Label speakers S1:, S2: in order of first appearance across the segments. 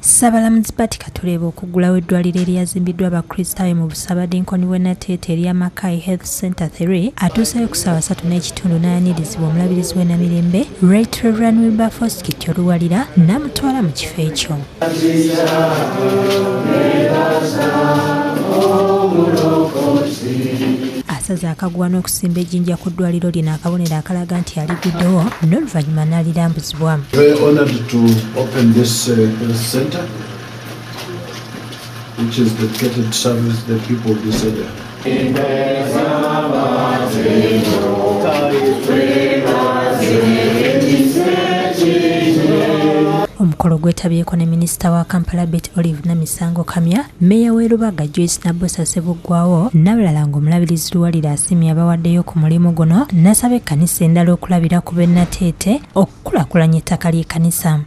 S1: Ssabalamuzi Bart Katureebe okuggulawo eddwaliro eryazimbiddwa Abakristaayo mu Busabadinkoni bw'e Nateete erya Mackay Health Centre 3 atuuseeyo ku ssaawa 3:30 n'ayanirizibwa omulabirizi w'e Namirembe Right Reverend Wilberforce Kityo Luwalira n'amutwala mu kifo ekyo. Asaze akaguwa n'okusimba ejjinja ku ddwaliro lino akabonero akalaga nti aliguddewo n'oluvannyuma n'alirambuzibwa.
S2: Very honored to open this health center, which is dedicated to service the people of this area.
S1: Omukolo gwetabyeko ne minisita wa Kampala Bett Olive Namisango Kamya, mmeeya w'e Lubaga Joyce Nabbosa Ssebuggwawo n'abalala ng'omulabirizi Luwalira asiimye abawaddeyo ku mulimu guno n'asaba ekkanisa endala okulabira ku b'e Nateete okukulaakulanya ettaka ly'ekkanisa.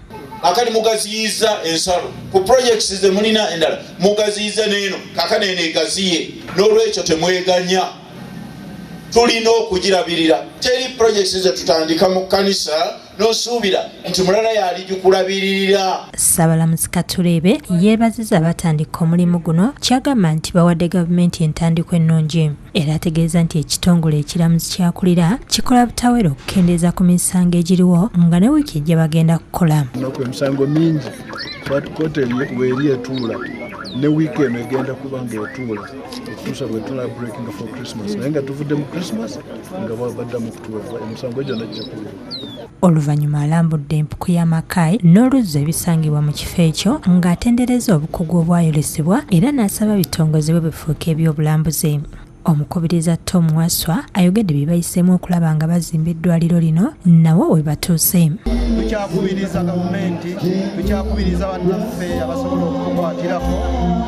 S3: Akali mugaziyiza ensalo ku projects ze mulina endala mugaziyiza n'eno kaakano eno egaziye, n'olwekyo temweganya, tulina okugirabirira. Teri projects ze tutandika mu kkanisa n'osuubira nti mulala yaligikulabiririra.
S1: Ssabalamuzi Katureebe yeebazizza abatandika omulimu guno kyagamba nti bawadde gavumenti entandikwa ennungi, era ategeeza nti ekitongole ekiramuzi kyakulira kikola butawera okukendeeza ku misango egiriwo nga ne wiiki ejja bagenda kukola.
S2: Ennaku emisango mingi kooti weeri etuula ne wiiki eno egenda kuba ng'etuula okutuusa bwe tula breaking for Christmas, naye nga tuvudde mu Christmas nga baddamu kutuula emisango egyo najja kubeera.
S1: Oluvannyuma alambudde empuku ya Mackay n'oluzzi ebisangibwa mu kifo ekyo ng'atendereza obukugu obwayolesebwa era n'asaba bitongozebwe bifuuke ebyobulambuzi. Omukubiriza Tom Waswa ayogedde bye bayiseemu okulaba nga bazimba eddwaliro lino nawo we batuuse.
S4: Tukyakubiriza gavumenti, tukyakubiriza bannaffe abasobola okukwatirako,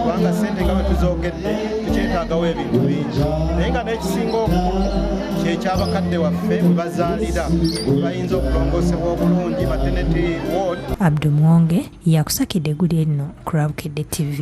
S4: kubanga ssente nga bwe tuzoogedde tukyetaagawo ebintu bingi, naye nga n'ekisinga obukulu kyekyabakadde waffe we bazaalira bayinza okulongoosebwa obulungi maternity ward.
S1: Abdu Mwonge yakusakidde eggulire lino ku Lwabukedde TV.